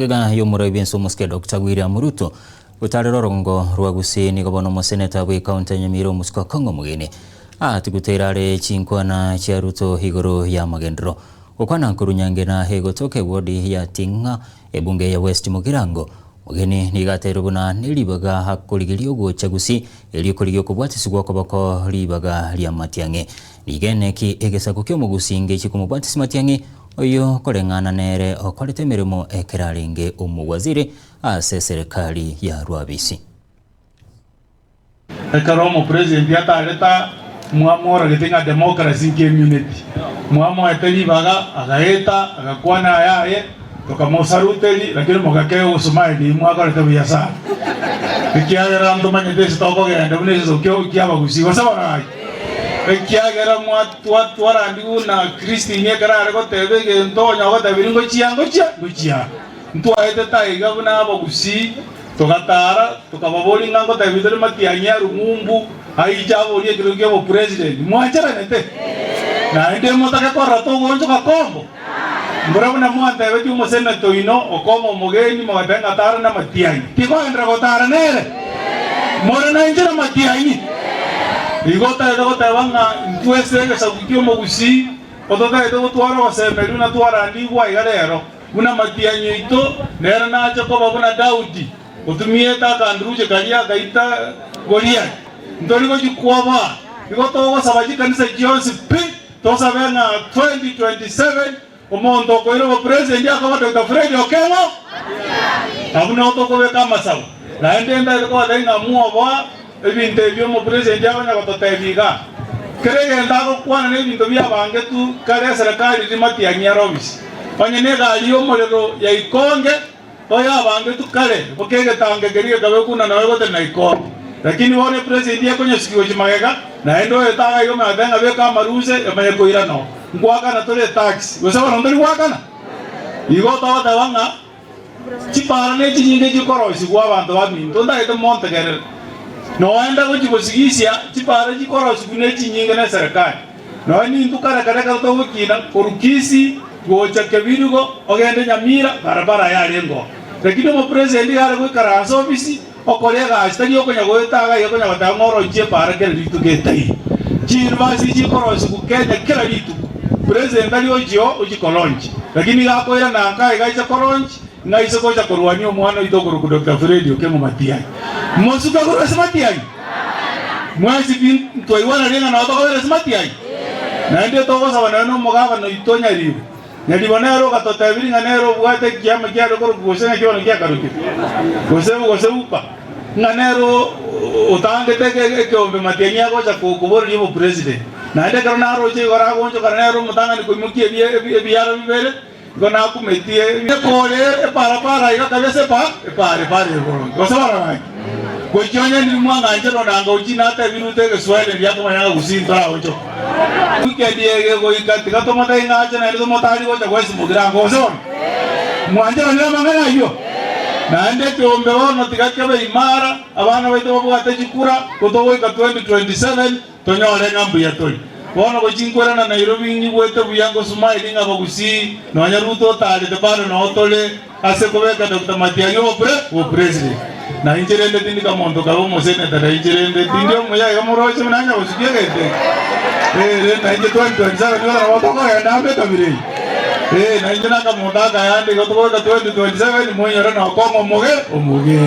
Magega y'omorai bw'ense omosike Doctor William Ruto gotarera orogongo rwa Gusii nigo bono omoseneta bw'ecounty ya Nyamira omosike Okong'o Omogeni atuguteire are chinkwana chia Ruto igoro y'amagenderero. Gokwana nkorwa Nyangena egotoka ewodi ya Ting'a ebunge ya West Mugirango. Omogeni nigo ateirwe buna neribaga akorigeria ogocha Gusii erio korigia okobwatisigwa okoboko ribaga ria Matiang'i. Rigene ki egesaku ki'omogusii ngechie komobwatisia Matiang'i Oyio koreng'ana nere okorete emeremo ekero arenge omowaziri ase eserekari ya Rwabisi. Ekero omopresident atarete mwamworogete ng'a democracy nkemineti, mwamoete ribaga agaeta agakwana ayaye tokamosaluteri lakini mogakea ogosmile eyio mwakorete buya sana ekiagera ntomanyete ase tokogenda buna egesaku kiabagusii gose bono gaki. Ekiagera twarandigwe buna Christine ekero are goteba egento onye ogotebirie ngochia ngochia ngochia. Ntwaetete aiga buna abagusii togatara tokababoria ng'a ngotebi tore matiang'i a Lumumbu aiche aborie ekerogo kia obopresident. Mwancheranete? Naende motake korora togoonchoka kombo? Mbora buna mwantebetie omoseneta oino okoma omogeni mogateba ng'a tara namatiang'i. Tikogenderera gotara nere? More nainche namatiang'i? Igo otagete goteba ng'a intwe ase egesaku ki'omogusii ototagete gotwara ogosemeria buna twarandigwe aiga rero, buna amatiang'i aito nere nache koba buna Daudi, otumiete akanduruche karia agaita Goliath. Ntori gochia kwoboa. Igo togosaba chikanisa chionsi pi Tosabe ng'a 2027 omonto okoira obopresident akoba Doctor Fred Okengo, abwo nao tokobeka amasabo. Naende ndari kobatebia ng'a mwoboa ebinto ebi omopresident akonya gototebia igaa. Kera egento agokwana na ebinto biabangetu kare eserekari riria matiang'i are ofisi. Onye na egari ya omorero ya Ikonge Oyabangetu kare, boka egetango keria gekabekwa buna noyo gotenena ikomi. Lakini bono epresident ekonyasukia gochia magega, naende oyo tagaiga omanyete ng'a beka amaruse emanye koirana oo. Nkoakana tore etax, gose bono ntori goakana? Igo togoteba ng'a chipara ne chinyinge chikorosigwa abanto baminto ntagete montegerere. Noenda gochia gosigisia chipara chikorosigwa ne chinyinge ne eserekari. Nonya nintwe kare kare ekero togokina korwa Kisii gocha Kebirigo ogende Nyamira barabara yarengeo. Lakini omopresident iga are goikaransa ofisi okora egasi tari okonya goeta iga iga konya goteba ng'a orochie epara kera rituko etaiyo. Chiuniversity chikorosigwa Kenya kera rituko. President tari ochia oo ochia kolaunch. Lakini iga akoirana nka iga aiche kolaunch ng'a aise gocha korwania omwana oito okorokwa Doctor Fred Okengo Matiang'i. Mosuke korwa ase Matiang'i? Mwensi pi ntwaigwana ring'ana nabo tokobera ase matiang'i? Naende togosaba nonya nomogabana oito Nyaribo. Nyaribo nere ogatotebirie ng'a nere obwate ekiama kiare korokwa gose ng'aki bono kiakarokire? Gose gose upa. Ng'a nere otangete ekeombe matiang'i agocha koboreria obopresident. Naende ekero naroche igoro agoonchokana nere omotang'ani koimokia ebiaro bibere, igo nakumetie ekore eparapara iga kabisa epa epara epara igoro gose barabaki gochia onye ndiri mwang'anchera onanga ochie natebi rute egeswahili riria akomanya ng'a gusii ntoragochoka weekend eye goika tiga tomotebi ng'a ache naende tomotari gocha gwesimokera ango gose bono mwancheranire amang'ana ayio naende ekeombe bono tiga kebe imara abana baito babwate chikura gotogoika 2027 Tonyore ng'a mbuya tore. Bono gochia nkwerana Nairobi ng'igwete buya ngosmile ng'a abagusii nonya Ruto otarete bado noo tore ase kobeka Doctor Matiang'i obopre obopresident. Na inche rende tindi kamonto kabe omosenator na inche rende tindi omuya iga moroche buna nyagosukia egento eke. Ee rende na inche 2027 nigo nabo tokogenda amo ekabira eye. Ee na inche nakamonto akayande igo tokobeka 2027 moinyore nokong'a omoge omoge.